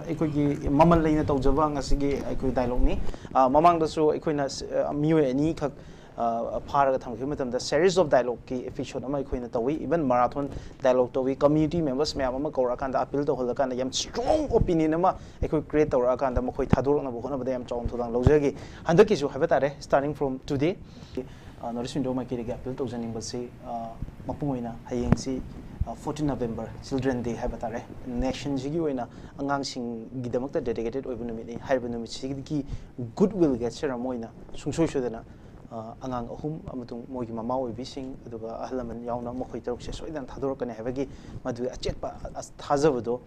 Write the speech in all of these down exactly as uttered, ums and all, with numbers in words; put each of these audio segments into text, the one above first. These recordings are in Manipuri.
ꯑꯩꯈꯣꯏꯒꯤ ꯃꯃꯜ ꯂꯩꯅ ꯇꯧꯖꯕ ꯉꯁꯤꯒꯤ ꯑꯩꯈꯣꯏ ꯗꯥꯏꯂꯣꯛꯅꯤ꯫ ꯑ, ꯃꯃꯥꯡꯗꯁꯨ ꯑꯩꯈꯣꯏꯅ ꯁ-, ꯑ, ꯃꯤꯑꯣꯏ ꯑꯅꯤꯈꯛ, ꯑ, ꯐꯥꯔꯒ ꯊꯝꯈꯤꯕ ꯃꯇꯝꯗ series of dialogueꯀꯤ episode ꯑꯃ ꯑꯩꯈꯣꯏꯅ ꯇꯧꯏ꯫ Even marathon dialogue ꯇꯧꯏ꯫ Community members ꯃꯌꯥꯝ ꯑꯃ ꯀꯧꯔꯛꯑꯀꯥꯟꯗ, appeal ꯇꯧꯍꯜꯂꯀꯥꯟꯗ, ꯌꯥꯝ strong opinion ꯑꯃ ꯑꯩꯈꯣꯏ create ꯇꯧꯔꯛꯑꯀꯥꯟꯗ, ꯃꯈꯣꯏ ꯊꯥꯗꯣꯔꯛꯅꯕ ꯍꯣꯠꯅꯕꯗ ꯌꯥꯝ ꯆꯥꯎꯅ ꯊꯧꯗꯥꯡ ꯂꯧꯖꯈꯤ꯫ ꯍꯟꯗꯛꯀꯤꯁꯨ ꯍꯥꯏꯕ ꯇꯥꯔꯦ, starting from today, ꯑ, North East Window ꯃꯥꯏꯀꯩꯗꯒꯤ appeal ꯇꯧꯖꯅꯤꯡꯕꯁꯤ, ꯑ, ꯃꯄꯨꯡ ꯑꯣꯏꯅ ꯍꯌꯦꯡꯁꯤ, ꯑ, fourteen November Children Day ꯍꯥꯏꯕ ꯇꯥꯔꯦ꯫ Nationꯁꯤꯒꯤ ꯑꯣꯏꯅ ꯑꯉꯥꯡꯁꯤꯡꯒꯤꯗꯃꯛꯇ dedicated ꯑꯣꯏꯕ ꯅꯨꯃꯤꯠꯅꯤ꯫ ꯍꯥꯏꯔꯤꯕ ꯅꯨꯃꯤꯠꯁꯤꯒꯤ goodwill gesture ꯑꯃ ꯑꯣꯏꯅ ꯁꯨꯡꯁꯣꯏ ꯁꯣꯏꯗꯅ, ꯑ, ꯑꯉꯥꯡ ꯑꯍꯨꯝ ꯑꯃꯁꯨꯡ ꯃꯣꯏꯒꯤ ꯃꯃꯥ ꯑꯣꯏꯕꯤꯁꯤꯡ, ꯑꯗꯨꯒ ꯑꯍꯜ ꯂꯃꯟ ꯌꯥꯎꯅ ꯃꯈꯣꯏ ꯇꯔꯨꯛꯁꯦ ꯁꯣꯏꯗꯅ ꯊꯥꯗꯣꯔꯛꯀꯅꯤ ꯍꯥꯏꯕꯒꯤ ꯃꯗꯨꯒꯤ ꯑꯆꯦꯠꯄ ꯑ-, ꯊꯥꯖꯕꯗꯣ,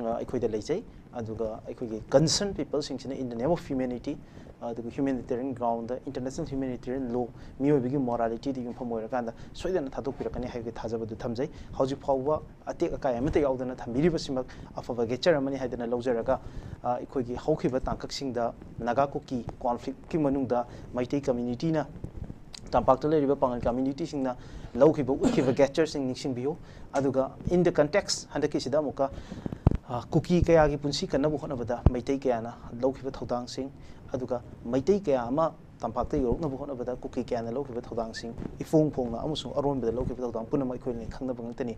ꯑ, ꯑꯩꯈꯣꯏꯗ ꯂꯩꯖꯩ꯫ ꯑꯗꯨꯒ ꯑꯩꯈꯣꯏꯒꯤ concerned peopleꯁꯤꯡꯁꯤꯅ in the name of humanity, ꯑꯗꯨꯒ humanitarian groundꯗ, international humanitarian law, ꯃꯤꯑꯣꯏꯕꯒꯤ moralityꯗ ꯌꯨꯝꯐꯝ ꯑꯣꯏꯔꯀꯥꯟꯗ ꯁꯣꯏꯗꯅ ꯊꯥꯗꯣꯛꯄꯤꯔꯛꯀꯅꯤ ꯍꯥꯏꯕꯒꯤ ꯊꯥꯖꯕꯗꯨ ꯊꯝꯖꯩ꯫ ꯍꯧꯖꯤꯛ ꯐꯥꯎꯕ ꯑꯇꯦꯛ ꯑꯀꯥꯏ ꯑꯃꯠꯇ ꯌꯥꯎꯗꯅ ꯊꯝꯕꯤꯔꯤꯕꯁꯤꯃꯛ ꯑꯐꯕ gesture ꯑꯃꯅꯤ ꯍꯥꯏꯗꯅ ꯂꯧꯖꯔꯒ, ꯑ, ꯑꯩꯈꯣꯏꯒꯤ ꯍꯧꯈꯤꯕ ꯇꯥꯡꯀꯛꯁꯤꯡꯗ ꯅꯥꯒꯥ ꯀꯨꯀꯤ conflictꯀꯤ ꯃꯅꯨꯡꯗ ꯃꯩꯇꯩ communityꯅ, ꯇꯝꯄꯥꯛꯇ ꯂꯩꯔꯤꯕ ꯄꯥꯉꯜ communityꯁꯤꯡꯅ ꯂꯧꯈꯤꯕ, ꯎꯠꯈꯤꯕ gestureꯁꯤꯡ ꯅꯤꯡꯁꯤꯡꯕꯤꯌꯨ꯫ ꯑꯗꯨꯒ in the context ꯍꯟꯗꯛꯀꯤꯁꯤꯗ ꯑꯃꯨꯛꯀ, ꯑ, ꯀꯨꯀꯤ ꯀꯌꯥꯒꯤ ꯄꯨꯟꯁꯤ ꯀꯟꯅꯕ ꯍꯣꯠꯅꯕꯗ ꯃꯩꯇꯩ ꯀꯌꯥꯅ ꯂꯧꯈꯤꯕ ꯊꯧꯗꯥꯡꯁꯤꯡ, ꯑꯗꯨꯒ ꯃꯩꯇꯩ ꯀꯌꯥ ꯑꯃ ꯇꯝꯄꯥꯛꯇ ꯌꯧꯔꯛꯅꯕ ꯍꯣꯠꯅꯕꯗ ꯀꯨꯀꯤ ꯀꯌꯥꯅ ꯂꯧꯈꯤꯕ ꯊꯧꯗꯥꯡꯁꯤꯡ, ꯏꯐꯣꯡ ꯐꯣꯡꯅ ꯑꯃꯁꯨꯡ ꯑꯔꯣꯟꯕꯗ ꯂꯧꯈꯤꯕ ꯊꯧꯗꯥꯡ ꯄꯨꯝꯅꯃꯛ ꯑꯩꯈꯣꯏ ꯂꯣꯏꯅ ꯈꯪꯅꯕ ꯉꯥꯛꯇꯅꯤ꯫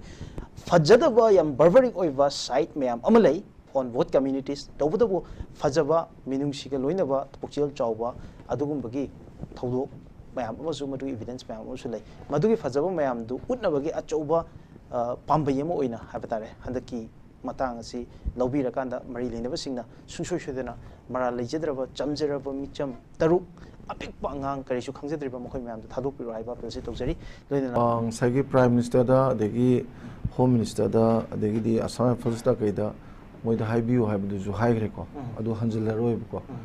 ꯐꯖꯗꯕ, ꯌꯥꯝ barbaric ꯑꯣꯏꯕ side ꯃꯌꯥꯝ ꯑꯃ ꯂꯩ on both communities꯫ ꯇꯧꯕꯇꯕꯨ ꯐꯖꯕ, ꯃꯤꯅꯨꯡꯁꯤꯒ ꯂꯣꯏꯅꯕ, ꯄꯨꯛꯆꯦꯜ ꯆꯥꯎꯕ ꯑꯗꯨꯒꯨꯝꯕꯒꯤ ꯊꯧꯗꯣꯛ ꯃꯌꯥꯝ ꯑꯃꯁꯨ, ꯃꯗꯨꯒꯤ evidence ꯃꯌꯥꯝ ꯑꯃꯁꯨ ꯂꯩ꯫ ꯃꯗꯨꯒꯤ ꯐꯖꯕ ꯃꯌꯥꯝꯗꯨ ꯎꯠꯅꯕꯒꯤ ꯑꯆꯧꯕ, ꯑ, ꯄꯥꯝꯕꯩ ꯑꯃ ꯑꯣꯏꯅ ꯍꯥꯏꯕ ꯇꯥꯔꯦ, ꯍꯟꯗꯛꯀꯤ ꯃꯇꯥꯡ ꯑꯁꯤ ꯂꯧꯕꯤꯔꯀꯥꯟꯗ ꯃꯔꯤ ꯂꯩꯅꯕꯁꯤꯡꯅ ꯁꯨꯡꯁꯣꯏ ꯁꯣꯏꯗꯅ ꯃꯔꯥꯜ ꯂꯩꯖꯗ꯭ꯔꯕ ꯆꯝꯖꯔꯕ ꯃꯤꯆꯝ ꯇꯔꯨꯛ, ꯑꯄꯤꯛꯄ ꯑꯉꯥꯡ, ꯀꯔꯤꯁꯨ ꯈꯪꯖꯗ꯭ꯔꯤꯕ ꯃꯈꯣꯏ ꯃꯌꯥꯝꯗꯨ ꯊꯥꯗꯣꯛꯄꯤꯔꯣ ꯍꯥꯏꯕ appealꯁꯤ ꯇꯧꯖꯔꯤ꯫ ꯂꯣꯏꯅꯅ ꯑ, ꯉꯁꯥꯏꯒꯤ Prime Ministerꯗ, ꯑꯗꯒꯤ Home Ministerꯗ, ꯑꯗꯒꯤꯗꯤ Assam Riflesꯇ ꯀꯩꯗ ꯃꯣꯏꯗ ꯍꯥꯏꯕꯤꯌꯨ ꯍꯥꯏꯕꯗꯨꯁꯨ ꯍꯥꯏꯈ꯭ꯔꯦꯀꯣ꯫ ꯎꯝ꯫ ꯑꯗꯨ ꯍꯟꯖꯤꯜꯂꯔꯣꯏꯕꯀꯣ꯫ ꯎꯝ꯫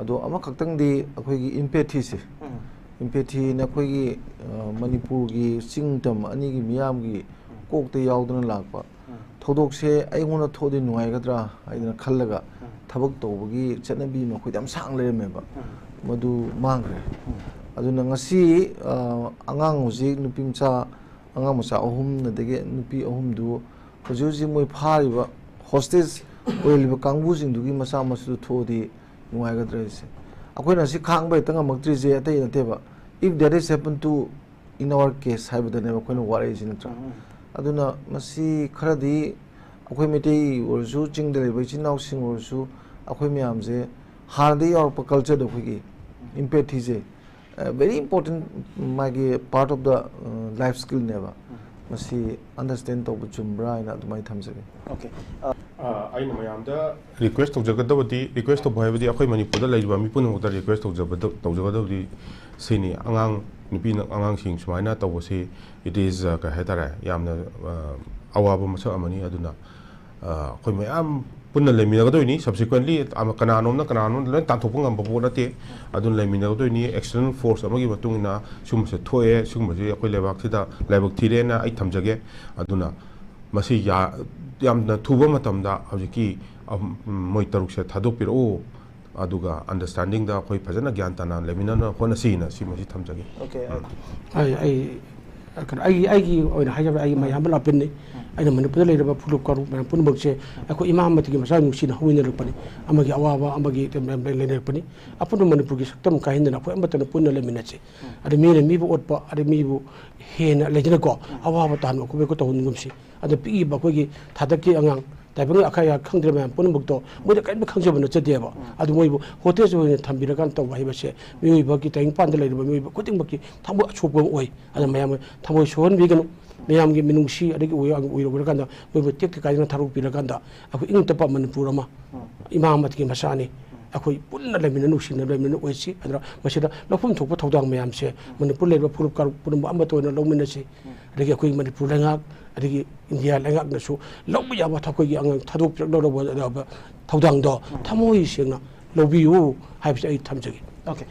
ꯑꯗꯣ ꯑꯃꯈꯛꯇꯪꯗꯤ ꯑꯩꯈꯣꯏꯒꯤ empathyꯁꯦ, ꯎꯝ꯫ Empathyꯅ ꯑꯩꯈꯣꯏꯒꯤ, ꯑ, ꯃꯅꯤꯄꯨꯔꯒꯤ ꯆꯤꯡ ꯇꯝ ꯑꯅꯤꯒꯤ ꯃꯤꯌꯥꯝꯒꯤ ꯎꯝ꯫ ꯀꯣꯛꯇ ꯌꯥꯎꯗꯨꯅ ꯂꯥꯛꯄ ꯎꯝ꯫ ꯊꯧꯗꯣꯛꯁꯦ ꯑꯩꯉꯣꯟꯗ ꯊꯣꯛꯑꯗꯤ ꯅꯨꯡꯉꯥꯏꯒꯗ꯭ꯔꯥ ꯍꯥꯏꯗꯅ ꯈꯜꯂꯒ ꯎꯝ꯫ ꯊꯕꯛ ꯇꯧꯕꯒꯤ ꯆꯠꯅꯕꯤ ꯑꯃ ꯑꯩꯈꯣꯏꯗ ꯌꯥꯝ ꯁꯥꯡ ꯂꯩꯔꯝꯃꯦꯕ꯫ ꯎꯝ꯫ ꯃꯗꯨ ꯃꯥꯡꯈ꯭ꯔꯦ꯫ ꯎꯝ꯫ ꯑꯗꯨꯅ ꯉꯁꯤ, ꯑ, ꯑꯉꯥꯡ ꯍꯧꯖꯤꯛ ꯅꯨꯄꯤ ꯃꯆꯥ, ꯑꯉꯥꯡ ꯃꯆꯥ ꯑꯍꯨꯝ, ꯑꯗꯒꯤ ꯅꯨꯄꯤ ꯑꯍꯨꯝꯗꯨ ꯍꯧꯖꯤꯛ ꯍꯧꯖꯤꯛ ꯃꯣꯏ ꯐꯥꯔꯤꯕ hostage ꯑꯣꯏꯔꯤꯕ ꯀꯥꯡꯕꯨꯁꯤꯡꯗꯨꯒꯤ ꯃꯆꯥ ꯃꯁꯨꯗꯨ ꯊꯣꯛꯑꯗꯤ ꯅꯨꯡꯉꯥꯏꯒꯗ꯭ꯔꯥ ꯍꯥꯏꯁꯦ꯫ ꯑꯩꯈꯣꯏꯅ ꯁꯤ ꯈꯥꯡꯕ ꯍꯦꯛꯇ ꯉꯝꯃꯛꯇ꯭ꯔꯤꯁꯦ ꯑꯇꯩ ꯅꯠꯇꯦꯕ, "If that is happen to in our case" ꯍꯥꯏꯕꯗꯅꯦꯕ ꯑꯩꯈꯣꯏꯅ ꯋꯥꯔꯛꯏꯁꯤ, ꯅꯠꯇ꯭ꯔꯥ? ꯑꯗꯨꯅ ꯃꯁꯤ ꯈꯔꯗꯤ ꯑꯩꯈꯣꯏ ꯃꯩꯇꯩ ꯑꯣꯏꯔꯁꯨ, ꯆꯤꯡꯗ ꯂꯩꯕ ꯏꯆꯤꯟ ꯏꯅꯥꯎꯁꯤꯡ ꯑꯣꯏꯔꯁꯨ, ꯑꯩꯈꯣꯏ ꯃꯌꯥꯝꯁꯦ ꯍꯥꯟꯅꯗꯒꯤ ꯌꯥꯎꯔꯛꯄ cultureꯗꯣ, ꯑꯩꯈꯣꯏꯒꯤ empathyꯁꯦ, very important, ꯃꯥꯒꯤ part of the life skillꯅꯦꯕ꯫ ꯃꯁꯤ understand ꯇꯧꯕ ꯆꯨꯝꯕ꯭ꯔꯥ ꯍꯥꯏꯅ ꯑꯗꯨꯃꯥꯏꯅ ꯊꯝꯖꯒꯦ꯫ Okay. ꯑꯩꯅ ꯃꯌꯥꯝꯗ request ꯇꯧꯖꯒꯗꯕꯗꯤ, request ꯇꯧꯕ ꯍꯥꯏꯕꯗꯤ ꯑꯩꯈꯣꯏ ꯃꯅꯤꯄꯨꯔꯗ ꯂꯩꯔꯤꯕ ꯃꯤ ꯄꯨꯝꯅꯃꯛꯇ request ꯇꯧꯖꯕꯗ-, ꯇꯧꯖꯒꯗꯕꯗꯤ ꯁꯤꯅꯤ: ꯑꯉꯥꯡ ꯅꯨꯄꯤ ꯑꯉꯥꯡꯁꯤꯡ ꯁꯨꯃꯥꯏꯅ ꯇꯧꯕꯁꯤ, it is, ꯑ, ꯀꯩ ꯍꯥꯏꯇꯥꯔꯦ, ꯌꯥꯝꯅ, ꯑ, ꯑꯋꯥꯕ ꯃꯁꯛ ꯑꯃꯅꯤ꯫ ꯑꯗꯨꯅ, ꯑ, ꯑꯩꯈꯣꯏ ꯃꯌꯥꯝ ꯄꯨꯟꯅ ꯂꯩꯃꯤꯟꯅꯒꯗꯣꯏꯅꯤ꯫ Subsequently ꯑꯃ ꯀꯅꯥꯅꯣꯝꯅ ꯀꯅꯥꯅꯣꯝꯗ ꯂꯣꯏ ꯇꯥꯟꯊꯣꯛꯄ ꯉꯝꯕ ꯄꯣꯠ ꯅꯠꯇꯦ꯫ ꯑꯗꯨꯅ ꯂꯩꯃꯤꯟꯅꯒꯗꯣꯏꯅꯤ꯫ External force ꯑꯃꯒꯤ ꯃꯇꯨꯡ ꯏꯟꯅ ꯁꯤꯒꯨꯝꯕꯁꯦ ꯊꯣꯛꯑꯦ, ꯁꯤꯒꯨꯝꯕꯁꯤ ꯑꯩꯈꯣꯏ ꯂꯩꯕꯥꯛꯁꯤꯗ ꯂꯥꯏꯕꯛ ꯊꯤꯔꯦꯅ ꯑꯩ ꯊꯝꯖꯒꯦ꯫ ꯑꯗꯨꯅ ꯃꯁꯤ ꯌꯥ-, ꯌꯥꯝꯅ ꯊꯨꯕ ꯃꯇꯝꯗ ꯍꯧꯖꯤꯛꯀꯤ, ꯑꯝ, ꯃꯣꯏ ꯇꯔꯨꯛꯁꯦ ꯊꯥꯗꯣꯛꯄꯤꯔꯛꯎ, ꯑꯗꯨꯒ understandingꯗ ꯑꯩꯈꯣꯏ ꯐꯖꯅ ꯒ꯭ꯌꯥꯟ ꯇꯥꯅ ꯂꯩꯃꯤꯟꯅꯅꯕ ꯍꯣꯠꯅꯁꯤꯅ ꯁꯤ ꯃꯁꯤ ꯊꯝꯖꯒꯦ꯫ Okay. ꯑꯩ ꯑꯩ ꯀꯩꯅꯣ, ꯑꯩꯒꯤ ꯑꯩꯒꯤ ꯑꯣꯏꯅ ꯍꯥꯏꯖꯕꯗ, ꯑꯩꯒꯤ ꯃꯌꯥꯝꯕ ꯂꯥꯄꯤꯟꯅꯤ꯫ ꯑꯩꯅ ꯃꯅꯤꯄꯨꯔꯗ ꯂꯩꯔꯤꯕ ꯐꯨꯔꯨꯞ ꯀꯥꯡꯂꯨꯞ ꯃꯌꯥꯝ ꯄꯨꯝꯅꯃꯛꯁꯦ ꯑꯩꯈꯣꯏ ꯏꯃꯥ ꯑꯃꯠꯇꯒꯤ ꯃꯆꯥ ꯅꯨꯡꯁꯤꯅ ꯍꯧꯃꯤꯟꯅꯔꯛꯄꯅꯤ꯫ ꯑꯃꯒꯤ ꯑꯋꯥꯕ ꯑꯃꯒꯤ ꯂꯩꯅꯔꯛꯄꯅꯤ꯫ ꯑꯄꯨꯟꯕ ꯃꯅꯤꯄꯨꯔꯒꯤ ꯁꯛꯇꯝ ꯀꯥꯏꯍꯟꯗꯅ ꯑꯩꯈꯣꯏ ꯑꯃꯠꯇꯅ ꯄꯨꯟꯅ ꯂꯩꯃꯤꯟꯅꯁꯤ꯫ ꯑꯗ ꯃꯤꯅ ꯃꯤꯕꯨ ꯑꯣꯠꯄ, ꯑꯗ ꯃꯤꯕꯨ ꯍꯦꯟꯅ ꯂꯩꯗꯅꯀꯣ, ꯑꯋꯥꯕ ꯇꯥꯍꯟꯕ ꯈꯣꯠꯄ ꯇꯧꯍꯟꯒꯨꯝꯁꯤ꯫ ꯑꯗ ꯄꯤꯛꯏꯕ ꯑꯩꯈꯣꯏꯒꯤ ꯊꯥꯗꯛꯀꯤ ꯑꯉꯥꯡ, ꯇꯥꯏꯕꯪꯒꯤ ꯑꯈꯥꯏ ꯑꯈꯥꯏ ꯈꯪꯗ꯭ꯔꯤꯕ ꯃꯌꯥꯝ ꯄꯨꯝꯅꯃꯛꯇꯣ ꯃꯣꯏꯗ ꯀꯔꯤꯝꯇ ꯈꯪꯖꯕ ꯅꯠꯆꯗꯦꯕ꯫ ꯑꯗꯨ ꯃꯣꯏꯕꯨ hostage ꯑꯣꯏꯅ ꯊꯝꯕꯤꯔꯀꯥꯟꯗ ꯇꯧꯕ ꯍꯥꯏꯕꯁꯦ ꯃꯤꯑꯣꯏꯕꯒꯤ ꯇꯥꯏꯕꯪꯄꯥꯟꯗ ꯂꯩꯔꯤꯕ ꯃꯤꯑꯣꯏꯕ ꯈꯨꯗꯤꯡꯃꯛꯀꯤ ꯊꯃꯣꯏ ꯑꯁꯣꯛꯄ ꯑꯃ ꯑꯣꯏ꯫ ꯑꯗ ꯃꯌꯥꯝ ꯊꯃꯣꯏ ꯁꯣꯛꯍꯟꯕꯤꯒꯅꯨ꯫ ꯃꯌꯥꯝꯒꯤ ꯃꯤꯅꯨꯡꯁꯤ ꯑꯗꯒꯤ ꯑꯣꯏ-, ꯑꯣꯏꯔꯨꯔꯀꯥꯟꯗ ꯃꯣꯏꯕꯨ ꯇꯦꯛꯇ ꯀꯥꯏꯗꯅ ꯊꯥꯗꯣꯛꯄꯤꯔꯀꯥꯟꯗ ꯑꯩꯈꯣꯏ ꯏꯪ ꯇꯞꯄ ꯃꯅꯤꯄꯨꯔ ꯑꯃ ꯏꯃꯥ ꯑꯃꯠꯇꯒꯤ ꯃꯆꯥꯅꯤ꯫ ꯑꯩꯈꯣꯏ ꯄꯨꯟꯅ ꯂꯩꯃꯤꯟꯅ ꯅꯨꯡꯁꯤꯅ ꯂꯩꯃꯤꯟꯅ ꯑꯣꯏꯁꯤ꯫ ꯑꯗꯨꯅ ꯃꯁꯤꯗ ꯂꯧꯐꯝ ꯊꯣꯛꯄ ꯊꯧꯗꯥꯡ ꯃꯌꯥꯝꯁꯦ ꯃꯅꯤꯄꯨꯔ ꯂꯩꯔꯤꯕ ꯐꯨꯔꯨꯞ ꯀꯥꯡꯂꯨꯞ ꯄꯨꯝꯅꯃꯛ ꯑꯃꯠꯇ ꯑꯣꯏꯅ ꯂꯧꯃꯤꯟꯅꯁꯤ꯫ ꯑꯗꯒꯤ ꯑꯩꯈꯣꯏ ꯃꯅꯤꯄꯨꯔ ꯂꯩꯉꯥꯛ, ꯑꯗꯒꯤ ꯏꯟꯗꯤꯌꯥ ꯂꯩꯉꯥꯛꯅꯁꯨ ꯂꯧꯕ ꯌꯥꯕ ꯑꯩꯈꯣꯏꯒꯤ ꯑꯉꯥꯡ ꯊꯥꯗꯣꯛꯄꯤꯔꯛꯅꯕ ꯊꯧꯗꯥꯡꯗꯣ ꯊꯃꯣꯏ ꯁꯦꯡꯅ ꯂꯧꯕꯤꯌꯨ ꯍꯥꯏꯕꯁꯦ ꯑꯩ ꯊꯝꯖꯒꯦ꯫ Okay.